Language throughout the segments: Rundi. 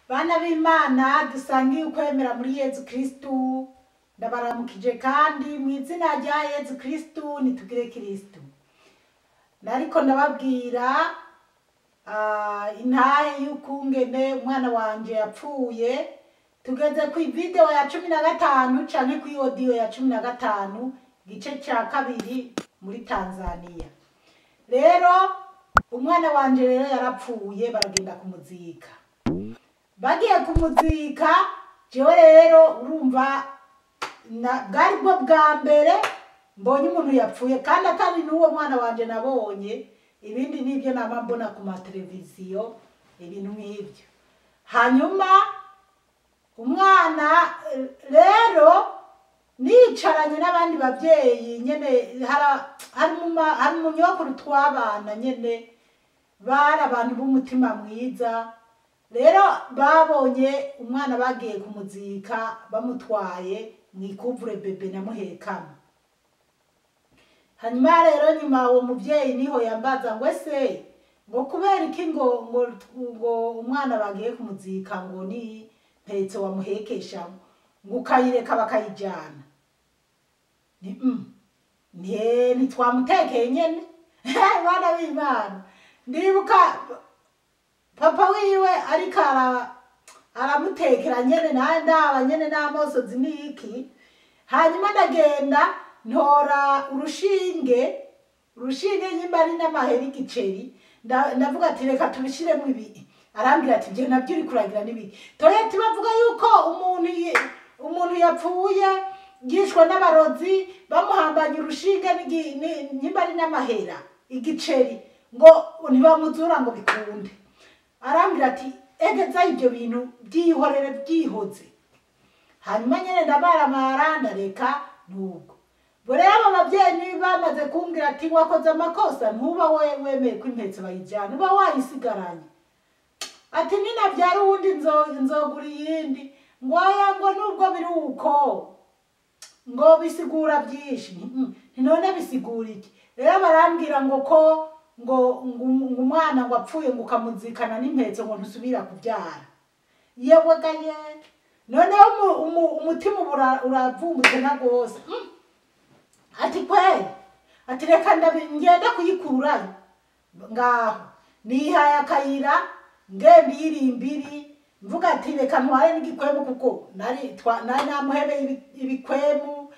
Bana b'Imana dusangiye ukwemera muri Yezu Kristu, ndabaramukije kandi mu izina rya Yezu Kristu nitugire Kristu. Nariko ndababwira intahe y'ukungene umwana wanje yapfuye. Tugeze ku video ya 15 canke ku audio ya 15 gice ca kabiri muri Tanzania. Rero umwana wanje rero yarapfuye, baragenda kumuzika. Bagiye kumuzika, jewe rero urumva bwari bwo bwa mbere mbonye umuntu yapfuye, kandi atari n'uwo mwana wanje nabonye. Ibindi nibyo nama mbona ku mateleviziyo, ibintu nk'ibyo. Hanyuma umwana rero nicaranye n'abandi bavyeyi nyene, hari umunyokuru twabana nyene, bari abantu b'umutima mwiza. Rero babonye umwana bagiye kumuzika, bamutwaye mwikuvure bebe namuhekamo. Hanyuma rero nyuma uwo muvyeyi niho yambaza ngo ese ngo kubera iki ngo ngo ngo umwana bagiye kumuzika ngo ni mpetse wamuhekesha ngo ukayireka bakayijana. Ni ntitwamutekeye nyene. Bana b'Imana, ndibuka papa wiwe ariko aramutekera nyene, naye ndaba nyene n'amosozi n'iki. Hanyuma ndagenda ntora urushinge nyimba ari n'amahera igiceri, ndavuga ati reka tubishiremo ibi. Arambwira ati ibyo nabyo uri kuragira n'ibiki? Toye tubavuga yuko umuntu yapfuye yishwe n'abarozi, bamuhambanye urushinge nyimba ari n'amahera igiceri, ngo ntibamuzura ngo bikunde. Arambwira ati egeza ibyo bintu byihorere byihoze. Hanyuma nyene ndabaramara ndareka nubwo. Rero abo bavyeyi bamaze kumbwira ati wakoze amakosa, ntuba wemeye ko impetso bayijyana, uba wayisigaranye. Ati ninavyara uwundi nzogura iyindi. Ngo oya, ngo nubwo biri uko ngo bisigura byinshi. None bisigura iki? Rero barambwira ngo ko ngo umwana ngo apfuye ngo ukamuzikana n'impetso ngo ntusubira kubyara. Yewe gaye, noneho umutima uravumbutse na gose. Ati kweli, ati reka ngenda kuyikurayo. Ngaho nihaye akayira ngenda irimbiri, mvuga ati reka ntware n'igikwemu, kuko nari namuhebeye ibikwemu.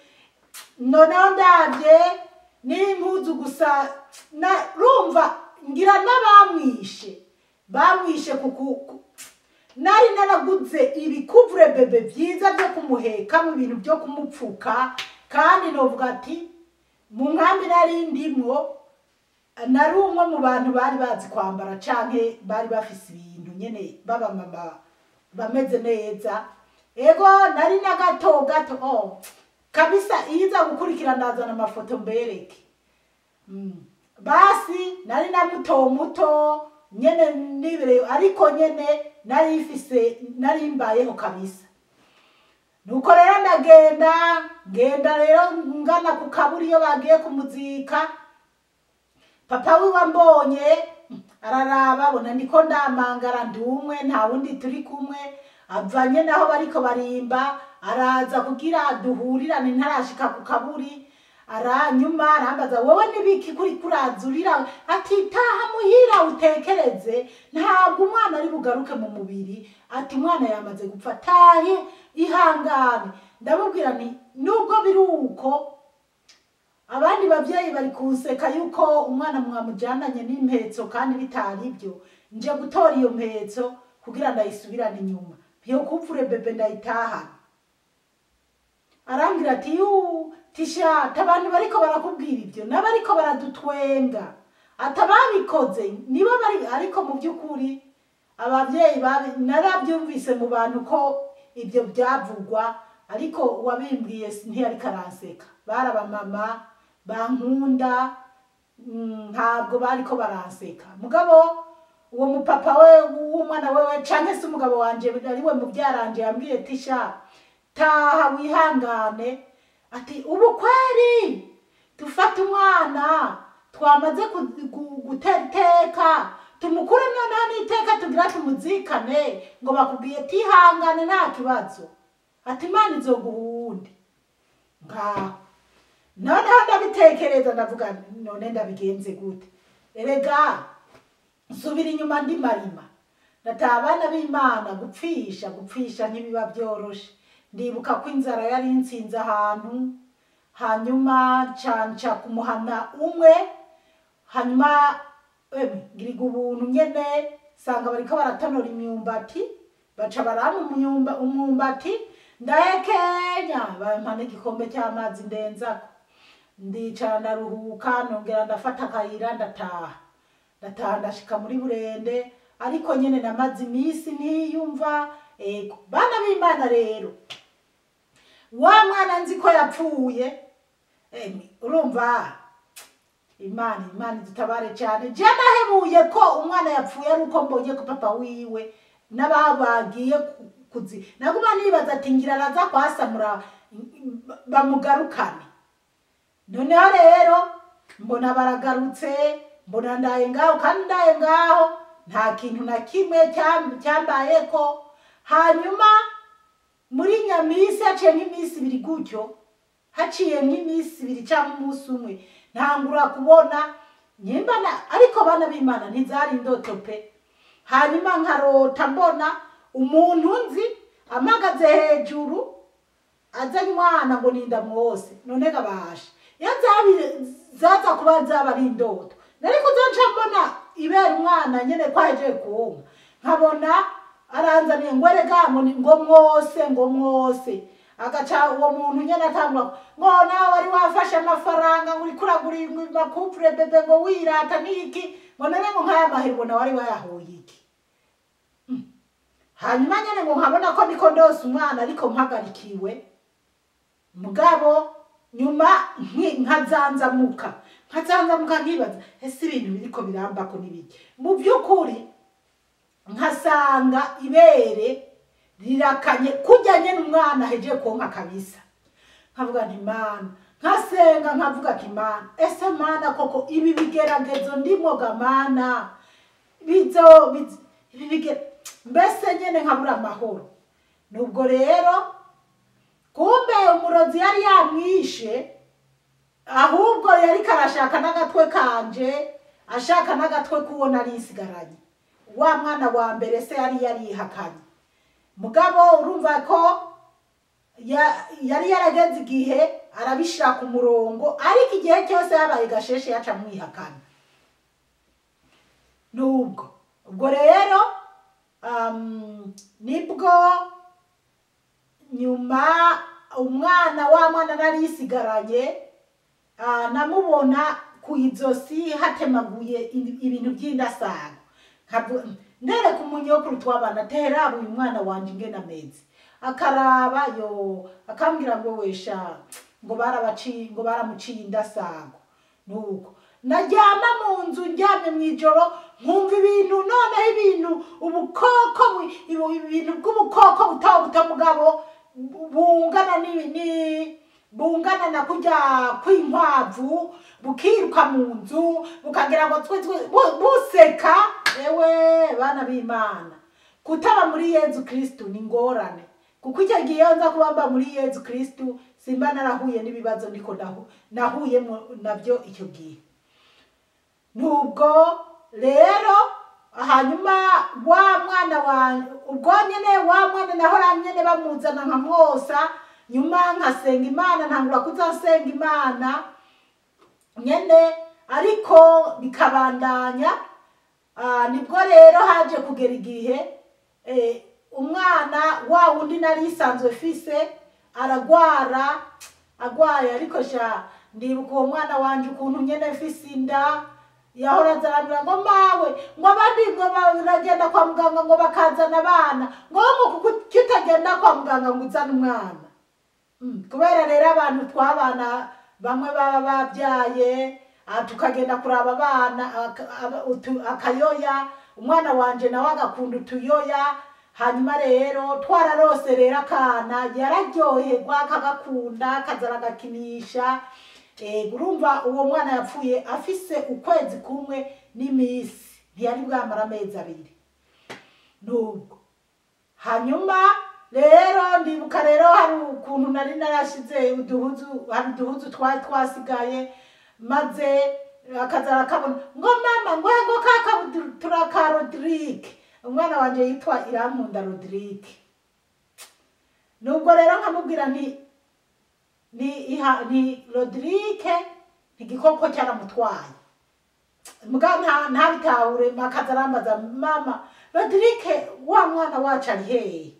Noneho ndavye n'impuzu gusa, rumva ngira n'abamwishe bamwishe, kuko nari naraguze ibikuvure bebe vyiza byo kumuheka mu bintu byo kumupfuka. Kandi novuga ati mu nkambi nari ndimwo, nari umwe mu bantu bari bazi kwambara canke bari bafise ibintu nyene baba mama bameze neza. Ego nari na gato gato oh kabisa, iza gukurikira ndazana amafoto mbereke. Basi nari na muto muto nyene nibere, ariko nyene nari ifise, nari mbayeho kabisa. Nuko rero ndagenda ngenda rero ngana ku kaburi iyo bagiye kumuzika. Papa wiwe ambonye araraba, abona ndiko ndamangara ndumwe, nta wundi turi kumwe. Avanye naho bariko barimba, araza kugira duhurirane ntarashika ku kaburi. Aranyuma arambaza wowe nibiki kuri kurazurira? Ati taha muhira utekereze, ntabwo umwana ari bugaruke mu mubiri. Ati umwana yamaze gupfa, tahe ihangane. Ndamubwira nti nubwo biri uko abandi bavyeyi bari kunseka yuko umwana mwamujananye n'impetso kandi bitari ibyo, nje gutora iyo mpetso kugira ndayisubirane inyuma, yo kupfure bebe ndayitahana. Arambwira ati tisha abantu bariko barakubwira ibyo n'abariko baradutwenga, atababikoze nibo bari. Ariko mu by'ukuri abavyeyi narabyumvise mu bantu ko ibyo byavugwa, ariko uwabimbwiye ntiyari karanseka. Bari abamama bankunda, ntabwo bariko baranseka. Mugabo uwo mupapa we w'umwana wewe canke se umugabo wanje ariwe muvyaranje yambwiye tisha taha wihangane. Ati ubu kweri dufata umwana twamaze gutera iteka Tumukure noneho n'iteka tugira tumuzikane, ngo bakubwiye tihangane nta kibazo, ati Imana izoguha uwundi. Ngaho noneho ndabitekereza, ndavuga none ndabigenze gute? Erega nsubira inyuma ndimarima, ndataha. Abana b'Imana, gupfisha gupfisha ntibiba byoroshe. Ndibuka ko inzara yari insinze ahantu, hanyuma nca kumuhana umwe, hanyuma emwe ngiriga ubuntu nyene sanga bariko baratonora imyumbati, baca barampa umwumbati ndahekenya, bampa n'igikombe cy'amazi ndenzako, ndicara ndaruhuka, nongera ndafata akayira ndataha. Ndataha ndashika muri Burende, ariko nyene namaze iminsi ntiyumva. Ego bana b'Imana, rero wa mwana nzi ko yapfuye. Emwe urumva, Imana idutabare cyane. Je nahebuye ko umwana yapfuye ari uko mbonye ko papa wiwe n'ababagiye kuzi. Naguma nibaza ati ngira araza kwasamura bamugarukane. Noneho rero mbona baragarutse, mbona ndaye ngaho, kandi ndaye ngaho nta kintu na kimwe cyambayeko. Hanyuma muri nyamisi haciye nk'iminsi 2 gutyo, haciye nk'iminsi 2 cyangwa umunsi umwe, ntangura kubona nyimba ariko bana b'Imana ntizari indoto pe. Hanyuma nkarota mbona umuntu nzi amagaze hejuru azanye umwana ngo ninda mwose. None gabasha iyo zaza kuba zaba ari indoto, nari kuzoca mbona ibera umwana nyene ko ahejeje kuwonka, nkabona aranzaniye ngo erega ngo ngo mwose, ngo mwose. Agaca uwo muntu nyene atangura ngo nawe wari wafashe amafaranga ngo uriko uragura makuvure bébé ngo wirata niki, ngo none ngo nk'aya mahera ubona wari wayahoye iki? Hanyuma nyene ngo nkabona ko ndiko ndose umwana ariko mpagarikiwe, mugabo nyuma nkazanzamuka nkibaza ese ibintu biriko birambako n'ibiki? Mu by'ukuri nkasanga ibere rirakanye kurya nyene umwana ahejeje konka kabisa. Nkavuga nti Mana, nkasenga nkavuga ati Mana, ese Mana koko ibi bigeragezo ndimo ga Mana bizo ibi mbese nyene nkabura amahoro. Nubwo rero kumbe umurozi yari yamwishe, ahubwo yari karashaka n'agatwe kanje, ashaka n'agatwe kuwo nari nsigaranye. Wa mwana wa mbere se yari yarihakanye, mugabo urumva ko yari yarageze igihe arabishira ku murongo, ariko igihe cyose yabaye gasheshe yaca mwihakana. Nubwo ubwo rero nibwo nyuma umwana wa mwana nari yisigaranye, namubona ku izosi hatemaguye ibintu by'indasago. Ndereka umunyokuru twabana teraba uyu mwana wanje ingene ameze, akaraba yo akambwira ngo wesha ngo barabaciye, ngo baramuciye indasago. Nuko naryama mu nzu ndyamye mw'ijoro nkumva ibintu, noneho ibintu ubukoko ibintu bw'ubukoko buto buto mugabo bungana ni bungana na kurya kw'inkwavu, bukiruka mu nzu bukagira ngo twe twe buseka. Ewe bana b'Imana, kutaba muri Yezu Kristu ni ngorane, kuko icyo gihe iyo nza kuba mba muri Yezu Kristu simba narahuye n'ibibazo ndiko nahuye nabyo icyo gihe. Nubwo rero hanyuma wa mwana wa ubwo nyene wa mwana nahora nyene bamuzana nkamwosa, nyuma nkasenga Imana, ntangura kuzasenga Imana nyene ariko bikabandanya. Nibwo rero haje kugera igihe umwana wa wundi nari isanzwe fise aragwara, agwaye, ariko sha ndibuka uwo mwana wanje ukuntu nyene fise inda yahora azarambwira ngo mawe, ngo abandi ngo baragenda kwa muganga ngo bakazana abana, ngo ngo kuko kitagenda kwa muganga ngo uzane umwana. Kubera rero abantu twabana bamwe baba babyaye, tukagenda kuraba abana akayoya, umwana wanje nawe agakunda utuyoya. Hanyuma rero twararose rero akana yararyoherwa akagakunda akaza agakinisha. Urumva uwo mwana yapfuye afise ukwezi kumwe n'imisi. Ntiyari bwamara amezi 2. Nubwo hanyuma rero ndibuka rero hari ukuntu nari narashize uduhuzu, hari uduhuzu twari twasigaye, maze akaza arakabona ngo mama ngo ngo kakabutura ka Rodrigue, umwana wanje yitwa Irankunda Rodrigue. Nubwo rero nkamubwira nti ni iha ni Rodrigue igikoko cyaramutwaye, muga ntabitahure. Akaza arambaza mama Rodrigue wa mwana wacu ari hehe?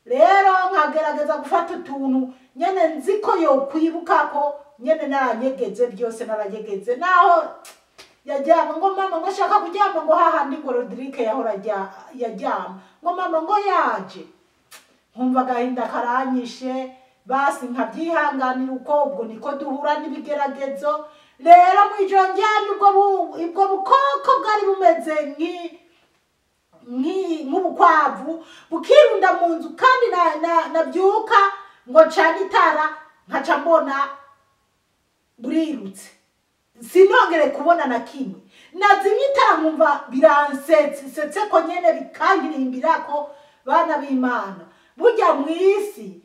Rero nkagerageza gufata utuntu nyene nzi ko yokwibuka ko nyene naranyegeze byose, naranyegeze naho yajyama ngo mama ngo ashaka kuryama ngo hahandi ngo Rodrigue yahora yaryama, ngo mama ngo yaje. Nkumva agahinda karanyishe, basi nkabyihanganira uko. Ubwo niko duhura n'ibigeragezo. Rero mw'ijoro ndyamye ubwo bukoko bwari bumeze nk'ubukwavu bukirunda mu nzu, kandi nabyuka ngo ncane itara nkaca mbona burirutse, sinongere kubona na kimwe. Nazimye itara nkumva biransetse setse ko nyene bikankirimbira ko bana b'Imana. Burya mw'isi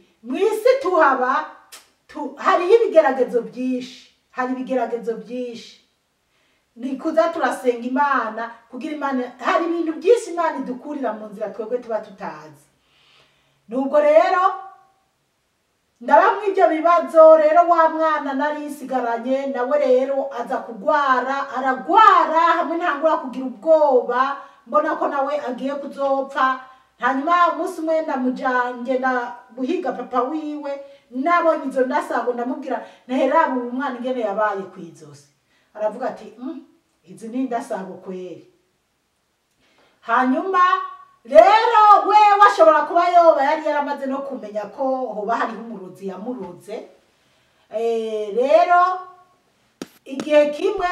tuhaba hariho ibigeragezo byinshi, hari ibigeragezo byinshi. Ni kuza turasenga Imana kugira Imana, hari ibintu byinshi Imana idukurira mu nzira twebwe tuba tutazi. Nubwo rero ndaba mw'ibyo bibazo, rero wa mwana nari nsigaranye nawe rero aza kugwara, aragwara hamwe ntangura kugira ubwoba, mbona ko nawe agiye kuzopfa. Hanyuma umunsi umwe ndamujanye na guhiga papa wiwe, nabonye izo ndasago ndamubwira nahera ubu mwana ingene yabaye kwizosi. Aravuga ati izi ni ndasago kweri. Hanyuma rero we washobora kuba yoba yari yaramaze no kumenya ko hoba hariho umurozi yamuroze. Rero igihe kimwe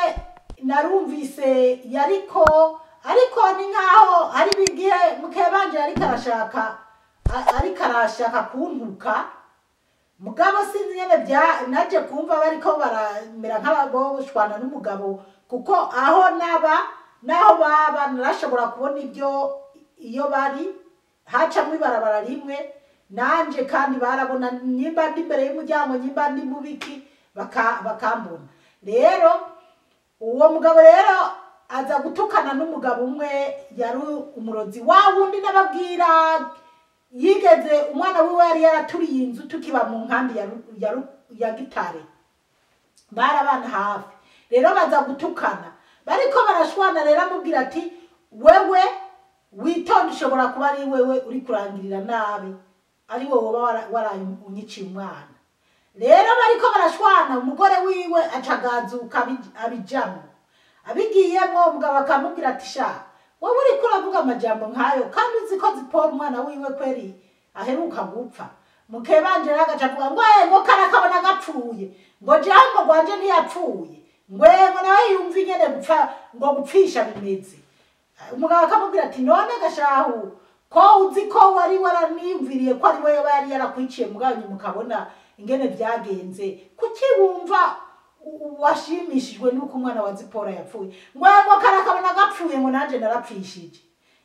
narumvise yariko, ariko ni nkaho hari igihe mukebanje ariko arashaka kuntuka, mugabo sinzi nyene bya naje kumva bariko baramera nk'ababoshwana n'umugabo, kuko aho naba naho baba narashobora kubona ibyo iyo bari hacamwe ibarabara rimwe nanje, kandi barabona nyimba ndi imbere y'umuryango nyimba ndi mubiki bakambona. Rero uwo mugabo rero aza gutukana n'umugabo umwe yari umurozi wa wundi nababwira yigeze umwana wiwe yari yaraturiye inzu tukiba mu nkambi ya Gitare, barabana hafi. Rero baza gutukana bariko barashwana, rero amubwira ati wewe witonde ushobora kuba ari wewe uri kurangirira nabi, ari wowe woba waranyiciye umwana. Rero bariko barashwana, umugore wiwe acagazuka abijamwo, abigiyemwo umugabo akamubwira ati sha wowe uriko uravuga amajambo nkayo kandi uzi ko Zipora umwana wiwe kweri aheruka gupfa. Mukebanje rero agaca avuga ngo ngo karakabona gapfuye, ngo jambo rwanje ntiyapfuye, ngo ngo nawe yumva ingene gupfa ngo gupfisha bimeze. Umugabo akamubwira ati none gashahu ko uzi ko wari waraniyumviriye ko ari wewe yari yarakwiciye mugabo nyuma ukabona ingene byagenze, kuki wumva washimishijwe nuko umwana wa Zipora yapfuye? Ngo ngo karakabona gapfuye, ngo nanje narapfishije.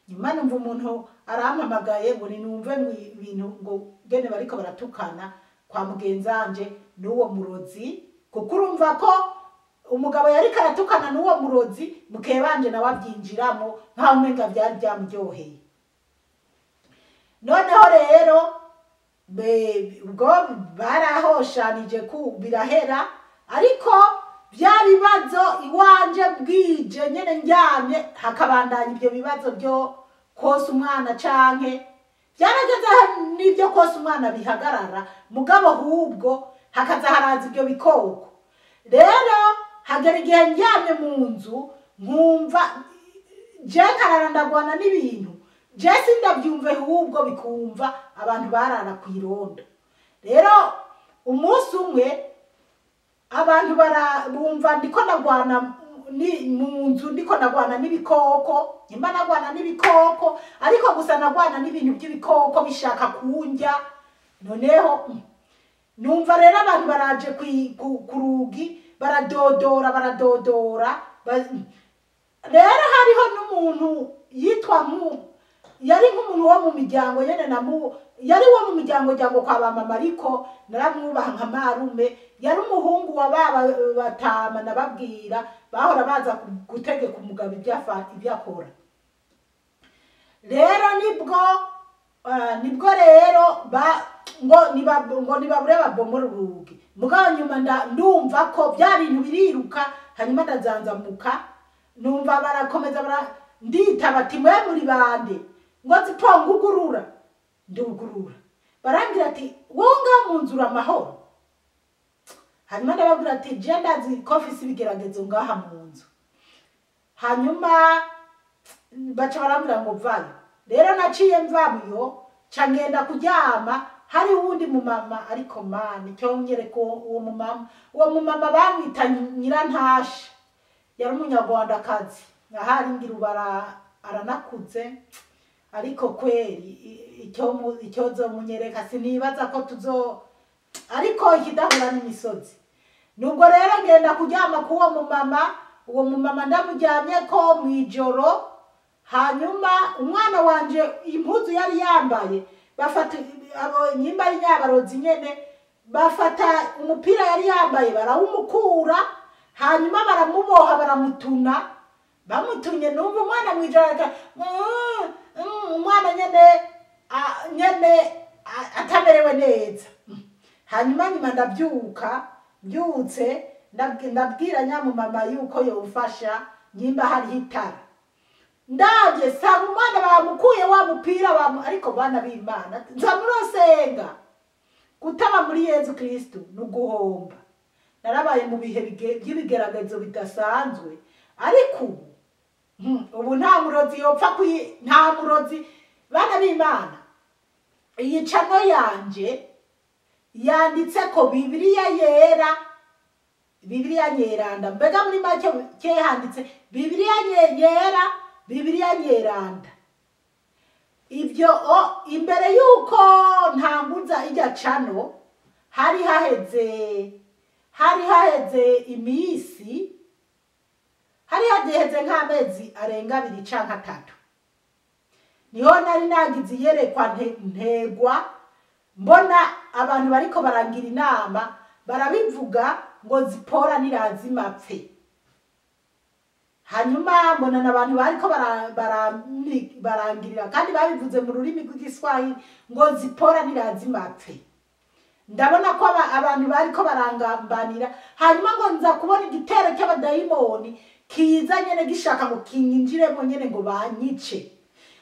Nyuma numva umuntu arampamagaye ngo ninumve ngo ibintu ngo gene bariko baratukana kwa mugenzanje n'uwo murozi, kuko urumva ko umugabo yari karatukana n'uwo murozi, mukebanje nawe abyinjiramo nkaho umenga byari byamuryoheye. Noneho rero ubwo barahoshanije ku birahera, ariko bya bibazo iwanje bwije nyene ndyamye hakabandanya ibyo bibazo byo konsa umwana, canke byarageze n'ibyo konsa umwana bihagarara, mugabo hubwo hakaza haraza ibyo bikoko. Rero hagera igihe ndyamye mu nzu nkumva je nkarara ndagwana n'ibintu, je sindabyumve hubwo bikumva abantu barara kwirondo. Rero umunsi umwe abantu barabumva ndiko ndagwana mu nzu, ndiko ndagwana n'ibikoko, nyimba nagwana n'ibikoko ariko gusa nagwana n'ibintu by'ibikoko bishaka kunjya. Noneho numva rero abantu baraje ku rugi baradodora baradodora, Rero hariho n'umuntu yitwa yari nk'umuntu wo mu miryango nyene, yari wo mu miryango ryango kwa ba mama, ariko naramwubaha nka marume. Yari umuhungu wa baba batama nababwira bahora baza gutegeka umugabo ibyo akora. Rero nibwo rero ngo nibabure babomora urugi. Mugabo nyuma ndumva ko bya bintu biriruka, hanyuma ndazanzamuka, numva barakomeza nditaba ati mwe muri bande? Ngo zipongugurura, ndugurura. Barambwira ati wowe ngaha mu nzu amahoro. Hanyuma ndababwira ati je ndazi ko mfise ibigeragezo ngaha mu nzu. Hanyuma baca barambwira ngo vayo. Rero naciye mvayo, ca ngenda kuryama. Hari uwundi mumama, ariko mani cyonyereka uwo mumama, uwo mumama bamwita Nyirantasha, yari umunyarwandakazi, ahari ngira ubara aranakuze, ariko kweri icyo zomunyereka sinibaza ko tuzo, ariko ikidahura n'imisozi. Nubwo rero ngenda kuryama k'uwo mumama, uwo mumama ndamuryamye ko mw'ijoro. Hanyuma umwana wanje impuzu yari yambaye, bafata abo nyimba ari nyabarozi nyene, bafata umupira yari yambaye barawumukura, hanyuma baramuboha baramutuna. Bamutunye numva umwana mwijoro umwana nyene atamerewe neza. Hanyuma nyuma ndabyuka, mbyutse ndabwira nyamumama yuko yofasha nyimba hariho itara. Ndaje sanga umwana bamukuye wa mupira ariko bana b'Imana nza murosenga. Kutaba muri Yezu Kristu nuguhomba. Narabaye mu bihe by'ibigeragezo bidasanzwe, ariko ubu nta murozi yopfa nta murozi. Bana b'Imana, iyi cano yanje yanditse ko Bibiliya yera, Bibiliya nyeranda. Mbega muri make handitse Bibiliya yera, Bibiliya nyeranda. Ibyo imbere yuko ntanguza ijya cano hari haheze imisi, hari haheze nk'amezi arenga 2 canke 3. Niho nari nagize iyerekwa ntegwa, mbona abantu bariko barangira inama barabivuga ngo Zipora nirazima apfe. Hanyuma mbona n'abantu bariko barangirira, kandi babivuze mu rurimi rw'igiswahili ngo Zipora nirazima apfe. Ndabona ko abantu bariko barangambanira. Hanyuma ngo nza kubona igitero cy'abadayimoni kiza nyene gishaka ngo kinyinjiremo nyene ngo banyice.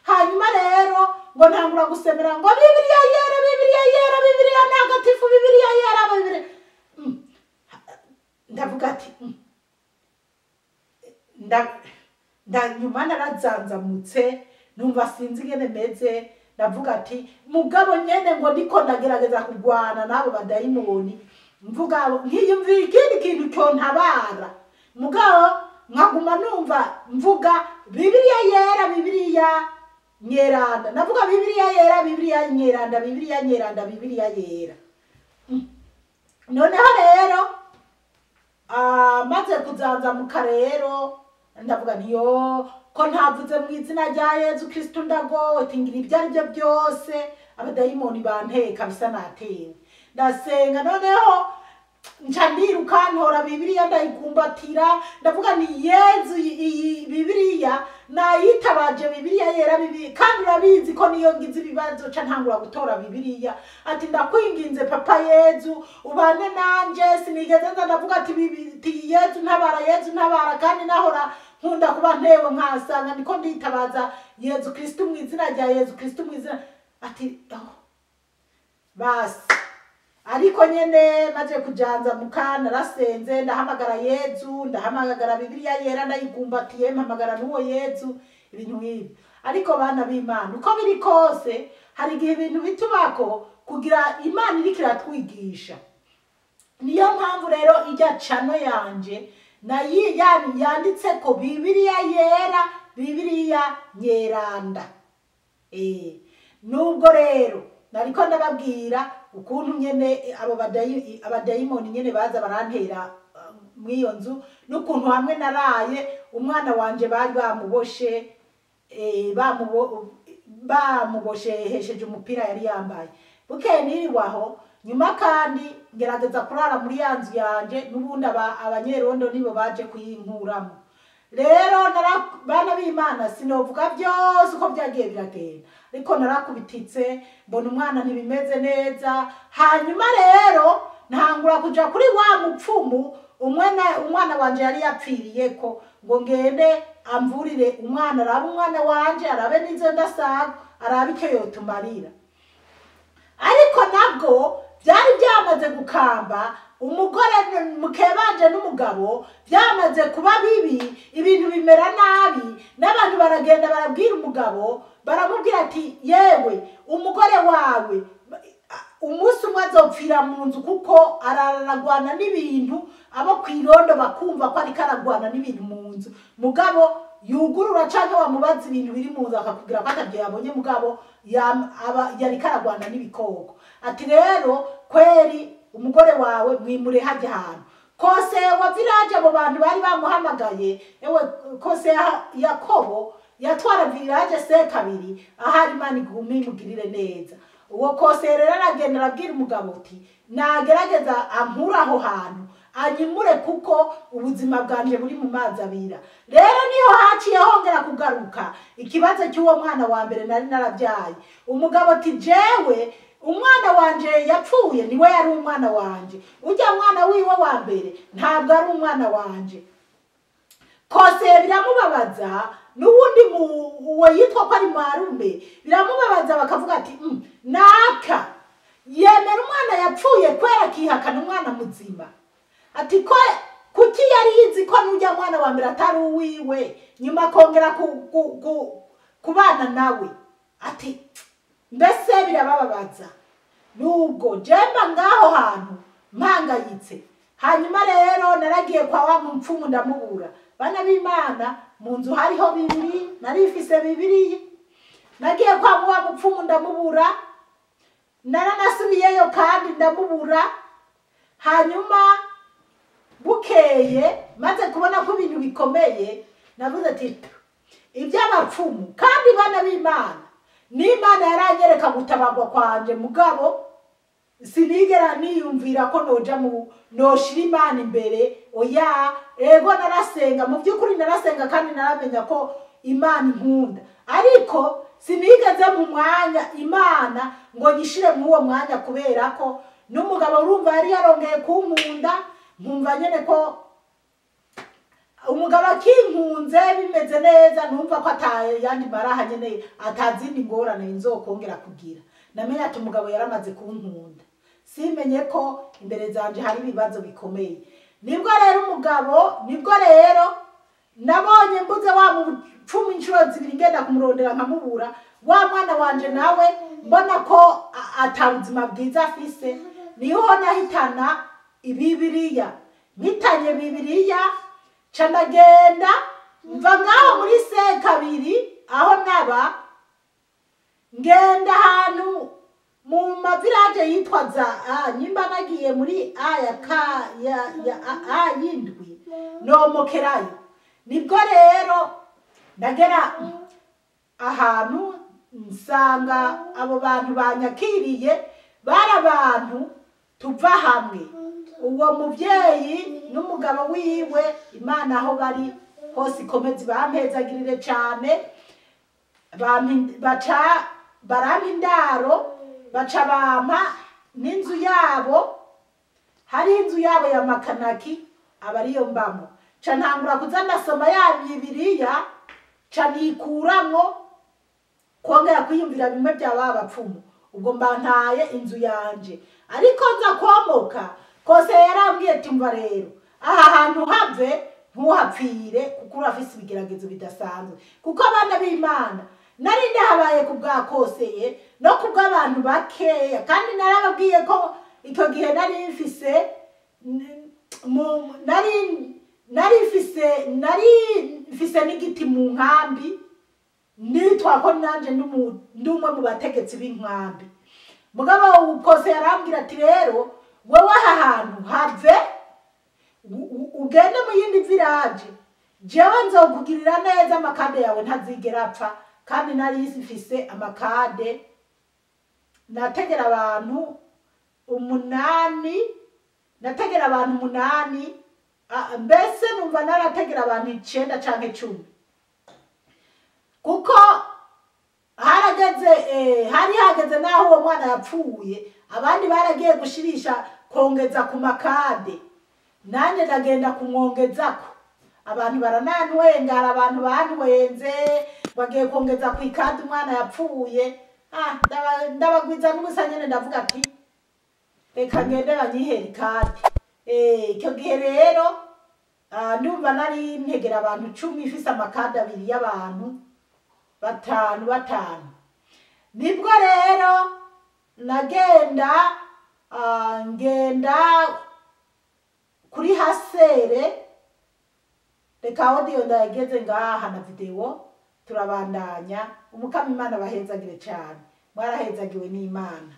Hanyuma rero ngo ntangura gusemera ngo Bibiliya yera, Bibiliya yera, Bibiliya ntagatifu, Bibiliya yera, Bibiliya. Ndavuga ati nyuma narazanzamutse, numva sinzi ingene meze. Ndavuga ati mugabo nyene ngo ndiko ndagerageza kurwana n'abo badayimoni, mvuga nkiyumvira ikindi kintu cyontabara, mugabo nkaguma numva mvuga Bibiliya yera, Bibiliya nyeranda. Navuga Bibiliya yera, Bibiliya nyeranda, Bibiliya nyeranda, Bibiliya yera. Noneho rero maze kuzanzamuka rero ndavuga ntiyo ko ntavuze mu izina rya Yezu Kristu ndagowe, tingira ibyo ari byo byose abadayimoni banteka bisa natewe. Ndasenga noneho nca ndiruka ntora Bibiliya ndayigumbatira, ndavuga ni Yezu iyi Bibiliya nayitabaje, Bibiliya yera, Bibiliya kandi urabizi ko niyo ngize ibibazo ca ntangura gutora Bibiliya. Ati ndakwinginze papa Yezu ubane nanje, sinigeze nza ndavuga ati Yezu ntabara, Yezu ntabara, kandi nahora nkunda kuba ntewe nkasanga niko nditabaza Yezu Kristu mu izina rya Yezu Kristu mu izina. Ati basi. Ariko nyene maze kujanza mukana narasenze, ndahamagara Yezu, ndahamagara Bibiliya yera ndayigumbatiye, mpamagara n'uwo Yezu, ibintu nk'ibi. Ariko bana b'Imana, uko biri kose hari igihe ibintu bitubako kugira Imana iriko iratwigisha. Niyo mpamvu rero ijya cano yanje yanditse ko Bibiliya yera, Bibiliya nyeranda. Nubwo rero nariko ndababwira ukuntu nyene abo abadayimoni nyene baza barantera mw'iyo nzu, n'ukuntu hamwe naraye umwana wanje bari bamuboshe, bamuboshehesheje umupira yari yambaye. Bukeye niriwaho nyuma kandi ngerageza kurara muri ya nzu yanje, n'ubundi abanyerondo nibo baje kuyinkuramo. Rero bana b'Imana sinovuga byose uko byagiye biragenda, ariko narakubititse mbona umwana ntibimeze neza. Hanyuma rero ntangura kuja kuri wa mupfumu umwana wanje yari yapfiriyeko, ngo ngende amvurire umwana, arabe umwana wanje, arabe n'izo ndasaga, arabe icyo yotumarira. Ariko nabwo byari byamaze gukamba, umugore mukebanje n'umugabo byamaze kuba bibi, ibintu bimera nabi, n'abantu baragenda barabwira umugabo, baramubwira ati yewe umugore wawe umunsi umwe azopfira mu nzu, kuko araragwana n'ibintu, abo kwirondo bakumva ko ariko aragwana n'ibintu mu nzu. Mugabo yugurura canke wamubaza ibintu biri mu nzu akakubwira ko atabyo yabonye, mugabo yariko aragwana n'ibikoko. Ati rero kweri umugore wawe mwimure hajya ahantu. Kose wa village abo bantu bari bamuhamagaye, ewe kose Yakobo yatwara village se kabiri, ahari Imana igume imugirire neza. Uwo kose rero aragenda arabwira umugabo uti nagerageza ankure aho hantu anyimure, kuko ubuzima bwanje buri mu mazi abira. Rero niho haciye hongera kugaruka ikibazo cy'uwo mwana wa mbere nari narabyaye. Umugabo ati jewe umwana wanje yapfuye niwe yari umwana wanje, ujya mwana wiwe wa mbere ntabwo ari umwana wanje. Kose biramubabaza, n'ubundi uwo yitwa ko ari marume biramubabaza, bakavuga ati naka yemera umwana yapfuye kwera akihakana umwana muzima. Ati ko kuki yari yizi ko n'ujya mwana wa mbere atari uwiwe, nyuma akongera kubana nawe. Ati mbese birabababaza. Nubwo jemba ngaho hantu mpangayitse. Hanyuma rero naragiye kwa wa mupfumu ndamubura. Bana b'Imana mu nzu hariho bibiri, narifise bibiri. Nagiye kwa wa mupfumu ndamubura, naranasubiyeyo kandi ndamubura. Hanyuma bukeye maze kubona ko ibintu bikomeye, navuze ati iby'abapfumu kandi bana b'Imana, n'Imana yaranyereka gutabagwa kwanje, mugabo sinigera niyumvira ko noja mu noshira Imana imbere. Oya, ego narasenga, mu by'ukuri narasenga kandi naramenya ko Imana inkunda, ariko sinigeze mu mwanya Imana ngo nyishire mu uwo mwanya, kubera ko n'umugabo urumva yari yarongeye kunkunda, nkumva nyene ko umugabo akinkunze bimeze neza, numva ko atayandi maraha nyene atazindi ngorane nzokongera kugira. Namenye ati umugabo yaramaze kunkunda, simenye ko imbere zanje hari ibibazo bikomeye. Nibwo rero umugabo, nibwo rero nabonye mbuze wa mupfumu inshuro zibiri ngenda kumurondera nkamubura, wa mwana wanje nawe mbona ko atabuzima bwiza afise, niho nahitana ibibiriya, mpitanye bibiriya ca ndagenda mva ngaho muri se kabiri aho naba, ngenda ahantu mu mavilage yitwa za nyimba nagiye muri a ya ka ya ya a yindwi nomokerayo. Nibwo rero ndagera ahantu nsanga abo bantu banyakiriye bari abantu tuva hamwe, uwo muvyeyi n'umugabo wiwe, Imana aho bari hose ikomeze bampezagirire cane, baca barampa indaro, baca bampa n'inzu yabo, hari inzu yabo ya Makanaki aba ariyo mbamo. Ca ntangura kuza ndasoma ya Bibiliya, ca nikuramwo kongera kwiyumvira bimwe bya ba bapfumu, ubwo mba ntaye inzu yanje. Ariko nza komoka, kose yarambwiye ati mva rero aha hantu have ntuhapfire, kuko urafise ibigeragezo bidasanzwe. Kuko abana b'Imana nari ndahabaye ku bwa koseye no ku bw'abantu bakeya, kandi narababwiye ko icyo gihe nari mfise nari mfise n'igiti mu nkambi, nitwa ko nanje ndi umwe mu bategetsi b'inkambi. Mugabo kose yarambwira ati rero wewe aha hantu have Ugende mu yindi village, jewe nzokugirira neza, amakade yawe ntazigera apfa. Kandi nari mfise amakade, nategera abantu 8, nategera abantu 8, mbese numva narategera abantu 9 canke 10, kuko harageze, hari hageze n'aho uwo mwana yapfuye, abandi baragiye gushirisha kongeza ku makade, nanjye ndagenda kumwongezako. Abantu baranantwenga, hari abantu bantwenze, bagiye kongeza ku ikade umwana yapfuye. Ndabagwiza n'ubusa nyene, ndavuga ati reka ngende banyihere ikade. Icyo gihe rero, ndumva nari ntegera abantu 10, ifise amakade 2 y'abantu batanu batanu. Nibwo rero nagenda, ngenda kuri hasere. Reka audio ndayigeze ngaha na video, turabandanya. Umukama Imana bahezagire cyane, mwarahezagiwe n'Imana.